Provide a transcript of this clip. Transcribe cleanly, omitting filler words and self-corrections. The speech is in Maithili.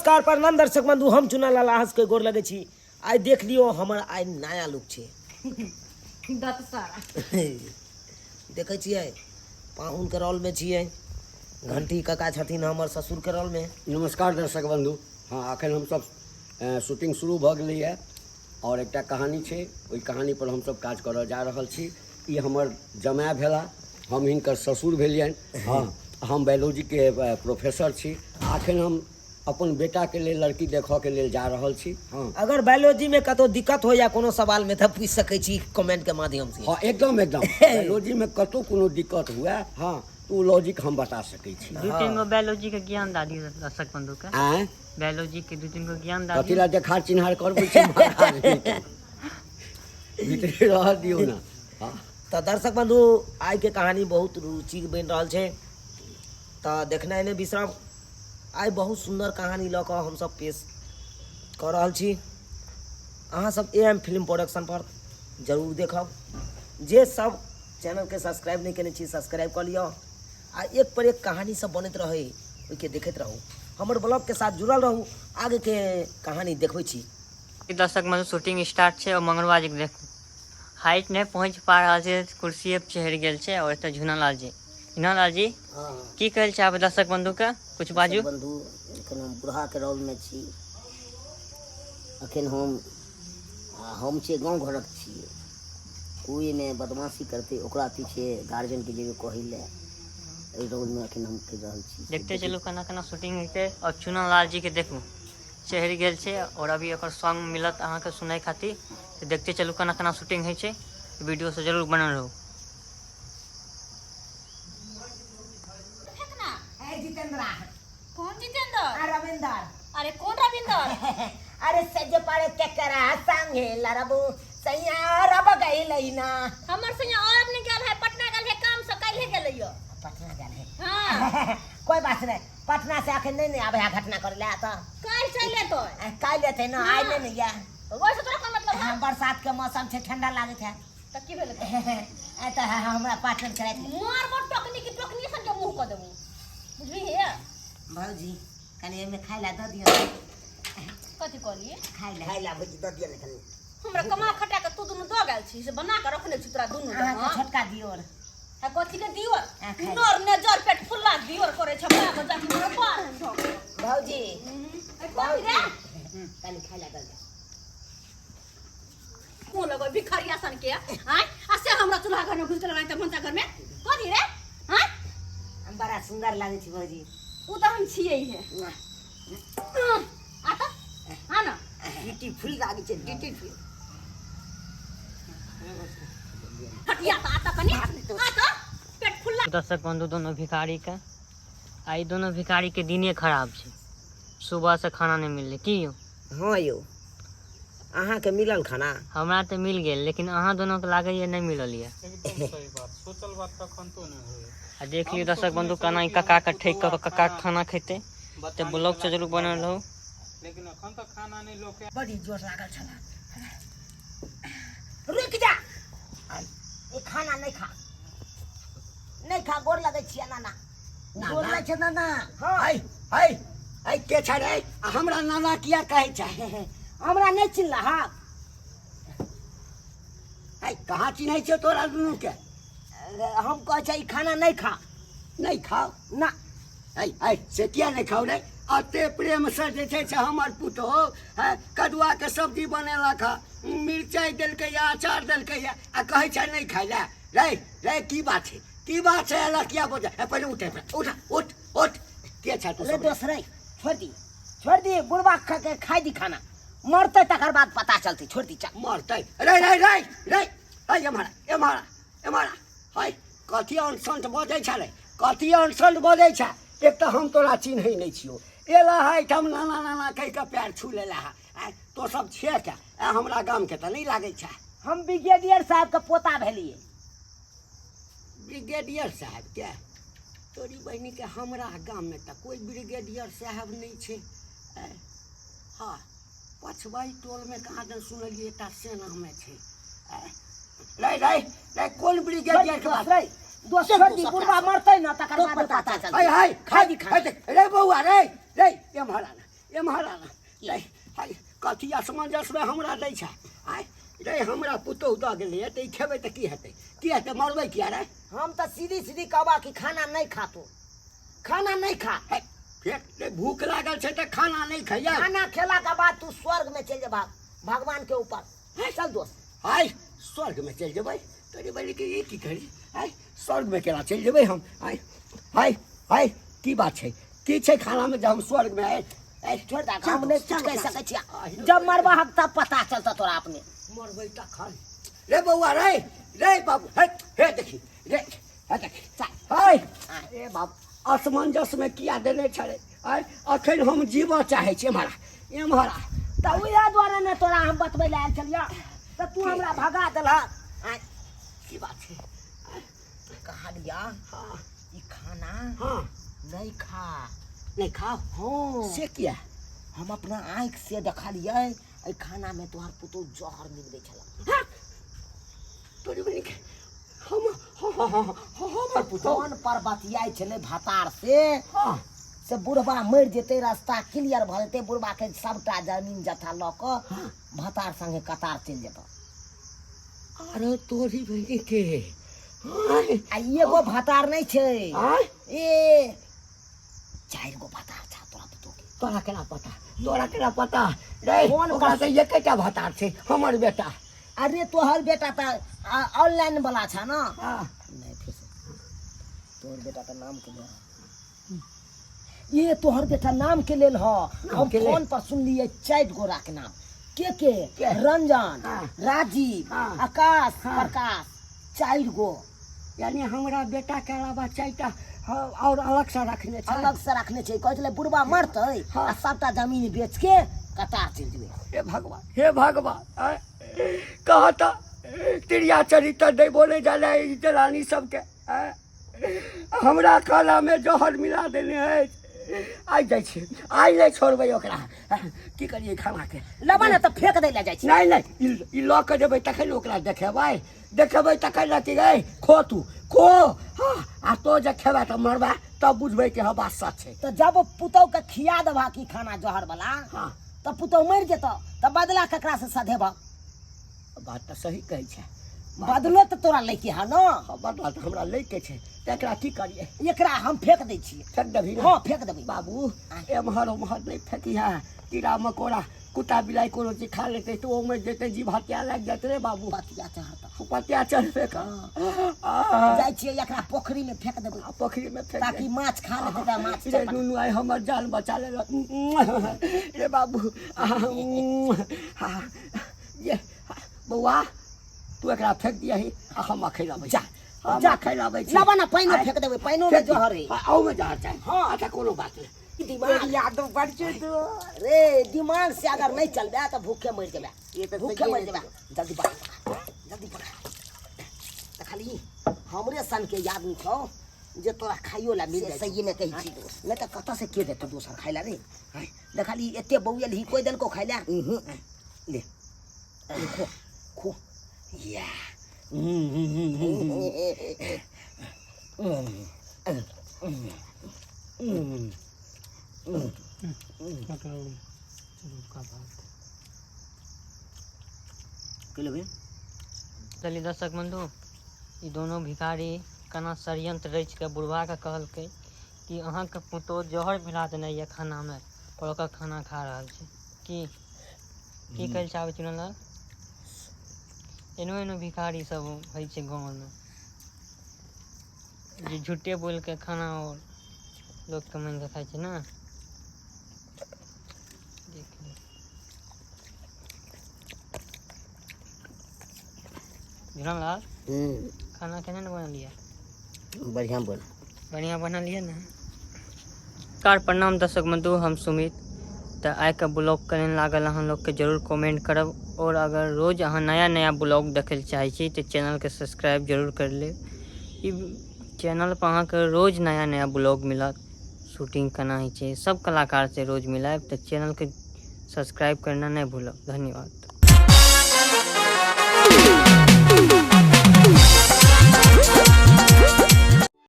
नमस्कार प्रणाम दर्शक बंधु, हम चुना लाल अहाँ सबके गोर लगै छी। आइ देख लियौ हमर आइ नया लुक छै। दत सारा देखै छियै पाहुनके रोलमे छियै, घंटी काका छथिन हमर ससुरके रोलमे। नमस्कार दर्शक बंधु। हाँ, अखन हमसब शूटिंग शुरू भऽ गेलैए और एकटा कहानी छै, ओहि कहानी पर हमसब काज करऽ जा रहल छी। ई हमर जमाय भेला, हम हिनकर ससुर भेलियनि। हाँ, हम बायोलॉजीके प्रोफेसर छी। अखन हम अपन बेटाके लेल लड़की देखऽके लेल जा रहल छी। हाँ, अगर बायोलॉजीमे कतौ दिक्कत हो या कोनो सवालमे तऽ पूछि सकै छी कमेंटके माध्यम से। हाँ, एकदम एकदम बायोलॉजीमे कतौ कोनो दिक्कत हुए, हाँ, तऽ ओ लॉजिक हम बता सकै छी। दू तीन गो बायोलॉजी के ज्ञान दादी दर्शक बंधु के। आँय, बायोलॉजी के दू तीन गो ज्ञान कथी दादी। ला देखार चिन्हार करबै छी महाराज? भीतरे रह दियौ ने। हाँ। तऽ दर्शक बंधु, आइके कहानी बहुत रुचि बनि रहल छै, तऽ देखनाइ नहि बिसरब। आइ बहुत सुन्दर कहानी लऽ कऽ हमसब पेश कऽ रहल छी। अहाँ सब ए एम फिल्म प्रोडक्शन पर जरूर देखब। जे सब चैनलके सब्सक्राइब नहि केने छी, सब्सक्राइब कऽ लिअ आ एक पर एक कहानी सब बनैत रहै ओहिके देखैत रहू। हमर ब्लॉगके साथ जुड़ल रहू, आगेके कहानी देखबै छी। दर्शक बंधु, शूटिंग स्टार्ट छै और मंगरुआ जी के देखू हाइट नहि पहुँच पा रहल छै, कुर्सीए पर चढ़ि गेल छै। और एतऽ झूनालाल जी, झूनालाल जी की कहै छै आब दर्शक बंधु के कुछ बाजू। बंधु, एखन हम बूढ़ाके रोलमे छी। एखन हम हम छियै गाँव घरक छियै, कोइ एहिमे बदमाशी करतै ओकरा पीछे गार्जियनके जेबै कहै लए। एहि रोलमे एखन हम करि रहल छी। देखते चलू केना केना शूटिंग हेतै। और चुनालाल जी के देखू चढ़ि गेल छै और अभी ओकर सॉन्ग मिलत अहाँके सुनै खातिर। तऽ देखते चलू केना केना शूटिंग होइ छै, वीडियो से जरूर बनल रहू। फेकना। ए जितेंद्रा। कौन जितेंद्र? आ रविंदर। अरे कौन रविंदर? अरे सज पर केकरा संगे लड़बू सैया रब गइलै ना। हमर सैया और नहीं गेल है, पटना गेल है काम से, काल्हे गेलै यो। पटना गेल है? हाँ। कोई बात नहीं, पटना से अखन नहीं ने आबे है घटना करे ला तो काल्हि चलि एतै। काल्हि एतै ना, आइ नहीं ने या। ओहिसँ तोरा कोन मतलब है? हाँ, बरसात के मौसम छै, ठंडा लागैत है। तऽ की भेलै? ए तऽ हमरा पाटन कराइत मारबो टोकनी की टोकनी सन के मुंह कऽ देबो, बुझलिही हे? भौजी कनि एहिमे खाइ ला दऽ दियौ। कथी कहलियै? खाइ ला, खाइ ला भौजी दऽ दियौ ने कनि। हमरा कमा खटा के तू दुनू दऽ गेल छी से बना के रखने छी तोरा दुनू। अहाँके छोटका दियोर। आ कथी के दियोर? आ, खाइ। नर ने जर पेट फुल्ला दियोर करे छै, हमरा को जाके मोर पार हम धऽ के। भौजी। ए, कथी रे? कनि खाइ ला दऽ दियौ। कोन लगो भिखारिया सन के आय आ से हमरा चूल्हा घर में घुस गेल त भनसा घर में कथी रे? आय हम बड़ा सुंदर लागै छी भौजी। उ त हम छियै हे। आ त आ ना ब्यूटीफुल लागै छै, ब्यूटीफुल। हटिया त आ त कनि आ त पेट फुल्ला। दर्शक बंधु, दोनों भिखारी के आ ई दोनों भिखारी के दिने खराब छै, सुबह से खाना नहीं मिललै। की यौ? हाँ यौ, अहाँके मिलल खाना? हमरा तऽ मिल गेल, लेकिन अहाँ दोनों के लागैए नहि मिलल यऽ। एकदम सही बात, सोचल बात कखन तो नहि होइए। आ देख लियौ दर्शक बंधु केना ई कक्का के ठकि कऽ कक्का के खाना खेतै। तऽ ब्लॉग से जरूर बनल रहू। लेकिन अखन तक खाना नहि लोक बड़ी जोर लागल छला। रुकि जा, ई खाना नहि खा, नहि खा, गोर लगै छियै नाना। गोर लगै छै नाना। हाँ, है है है, के छै रे? आ हमरा नाना किया कहै छै? हमरा नहि चिन्हला? हाँ। है, कहाँ चिन्है छियौ तोरा दुनू के? हम कहै छै ई खाना नहि खा। नहि खाओ? ना। है है, से किया नहि खाउ रे? एते प्रेम से जे छै से हमर पुतोहु है कदुआ के सब्जी बनेलक हँ, मिरचाइ देलकै या अचार देलकै या, आ कहै छै नहि खाइ लए। रे रे, की बात छै, की बात छै? एला किया बजै? ए, पहिले उठ, उठ उठ उठ, के छै तू रे? सब? दोस रे, छोड़ दी, छोड़ दी, बुढ़बा खा के खाइ दी खाना, मरतै तकर बाद पता चलतै, छोड़ दी, चल। मरतै? रे रे रे रे, है एम्हर एम्हर एम्हर। है, कथी अनसंट बजै छै रे? कथी अनसंट बजै छै? एक तऽ हम तोरा चिन्है नहि छियौ, एला है एहिठाम नाना नाना कहि कऽ पैर छू लेला है। आँय, तो सब छियै क्या? आँय, हमरा गामके तऽ नहि लागै छै। हम ब्रिगेडियर साहब के पोता भेलियै। ब्रिगेडियर साहबके? तोरी बहिनीके, हमरा गाममे तऽ कोइ ब्रिगेडियर साहब नहि छै। आँय, हँ, पछबाइ टोलमे कहाँ दन सुनलियै एकटा सेनामे छै। आँय, रे रे रे, कोन ब्रिगेडियर के बात? रे दोस्त, छोड़ दी, बुढ़बा मरतै ना तकर बाद पता चलतै। है है, खाइ दी खाना। है, देख, रे बौआ, रे रे, एम्हर आना। एम्हर आ रे, हाय, कथी असमंजसमे हमरा दै छै? आय रे, हमरा पुतोहु दऽ गेलैए तऽ ई खेबै तऽ की हेतै? की हेतै? मरबै किया रे? हम तऽ सीधी सीधी कहबा कि खाना नहि खा तू, खाना नहि खा। हे, फेर रे, भूख लागल छै तऽ खाना नहि खैया? खाना खेला के बाद तू स्वर्ग में चलि जेबा, भगवान के ऊपर। चल दोस्त। आय, स्वर्गमे चलि जेबै? तोरी बलि के ई की करी? आय, स्वर्गमे केना चलि जेबै हम? आय आय आय, की बात छै? की छै खानामे जे हम स्वर्गमे? आय आय, छोड़ दे, हम नहि किछु कहि सकै छियै। जब मरबा हम तब पता चलतौ तोरा अपने। मरबै तखन रे बौआ, रे रे बाबू, हे हे देखी रे, हे देखी। हाय रे बाबू, असमंजसमे किया देने छलै? आय, अखन हम जीबऽ चाहै छी। एम्हर आ, एम्हर आ। तऽ उएह दुआरे ने तोरा हम बतबै लए आयल छलियऽ, तऽ तू हमरा भगा देलहक। आँय, की बात छै? कहलिया ई खाना नहि खा। नहि खाओ? हँ। से किया? हम अपना आँखि से देखलियै, एहि खानामे तोहर पुतोहु जहर मिलबै छल। तोरी बहिन के, हम हाँ हाँ हाँ हाँ, हमर पुतोहु फोन पर बतियाइ छलै भतार से। से बुढ़बा मरि जेतै, रास्ता क्लियर भऽ जेतै, बुढ़बाके सबटा जमीन जथा लऽ कऽ भतार संगे कतार चलि जेतौ। अरे तोरी बहिन के, आय। आ एगो भतार नहि छै। आय? ए, चारि गो भतार छ तोरा पुतोहु के। तोरा केना पता? तोरा केना पता रे? फोन ओकरा तऽ एकेटा भतार छै, हमर बेटा। अरे तोहर बेटा तऽ ऑनलाइन वाला छ ना। नहीं, फिर से तोहर बेटा का नाम के लेल, ये तोहर बेटा नाम के लेल ह। हम के लेल? फोन पर सुनलिए चारि गोरा के नाम, के के? के? रंजन, राजीव, आकाश, प्रकाश, चारि गो। यानी हमरा बेटा के अलावा चारिटा, हाँ, और अलग से रखने छै? अलग से रखने छै। कहै छलै बुढ़बा मरतै आ सबटा जमीन बेच के कतार चलि जेबै। हे भगवान, हे भगवान, आँय, कह तऽ तिरिया चरित्र नहि बोले जाले ई जनानी सबके। आँय, हमरा खानामे जहर मिला देने अछि। आइ जाइ छी, आइ नहि छोड़बै ओकरा। की करियै खानाके? लेबा ने तऽ फेंक दै लए जाइ छी। नहि नहि, ई लऽ कऽ जेबै तखन ओकरा देखेबै, देखेबै तखन ने कि गै खो, तू खो। हाँ, आ तो जे खेबै तऽ मरबै, तब बुझबै कि हँ, बात सच छै। तऽ जब पुतहु के खिया देबह कि खाना जहर वाला, तऽ पुतहु मरि जेतौ, तऽ बदला ककरा से सधेबह? बात तऽ सही कहै छै। बदलो तऽ तोरा लैके है ने? हँ, बदला तऽ हमरा लैके छै, तऽ एकरा की करियै? एकरा हम फेंक दै छियै। फेंक देबही ने? हँ, फेंक देबै। बाबू, एम्हर ओम्हर नहि फेकिहे, कीड़ा मकोड़ा कुत्ता बिलाइ कोनो चीज खा लेतै तऽ ओहिमे जेतै, जीव हत्या लागि जेतै रे बाबू। पतिया चढ़तौ। पतिया चढ़बे कर। जाइ छियै, एकरा पोखरी में फेंक देबै। आ, पोखरी में फेंक ताकि दे। माछ खा लेतै तऽ माछ रे चटपट। नुनू, आइ हमर जान बचा लेलक रे बाबू। ये बौआ, तू एकरा फेंक दियही आ हम अखन अबै जा, हम जा। अखन अबै छी। लेबा ने, पानिओ आइ फेंक देबै, पानिओ में फेंक जहर है। अहूमे जहर छै? हँ। अच्छा, कोनो बात नहि। दिमाग यादव बड़ छै तू। रे, दिमाग से अगर नहीं चलबे तऽ भूखे मरि जेबे। ये तऽ भूखे सहिए मरि ने। जेबे। जल्दी पकड़, जल्दी पकड़। तऽ खाली हमरे सन के आदमी छौ जे तोरा खाइयो ला मिल से जाइ छौ। सहिए में कहै छी दोस्त। नहि तऽ कतऽ से के देतौ दोसर खाइ ला रे? आँय, देखली एते बौएल ही, कोइ देलको खाइ ला? ले ले, खो खो या। चुरुका भात की लेबै? चलिए दर्शक बंधु, ई दोनों भिखारी केना षड्यंत्र रचि कऽ बुढ़बाके कहलकै कि अहाँके पुतोहु जहर मिला देने यऽ खानामे और ओकर खाना खा रहल छै। की की कहै लए चाहबै चुनलाल? एनो एनो भिखारी सब होइ छै गाँवमे जे झूठे बोलि कऽ खाना और लोकके माँगि कऽ खाइ छै ने। देख लियौ झुनलाल, खाना केना ने बनल यऽ? बढ़िआँ बोल। बढ़िआँ बनल यऽ ने? नमस्कार, प्रणाम दर्शक बंधु, हम सुमित। तऽ आइके ब्लॉग केहन लागल अहाँ लोगके जरूर कमेंट करब और अगर रोज अहाँ नया नया ब्लॉग देखै लए चाहै छी तऽ चैनलके सब्सक्राइब जरूर कर लेब। ई चैनल पर अहाँके रोज नया नया ब्लॉग मिलत, शूटिंग केना होइ छै सब कलाकार से रोज मिलायब, तऽ चैनलके सब्सक्राइब करना नहि भूलब। धन्यवाद।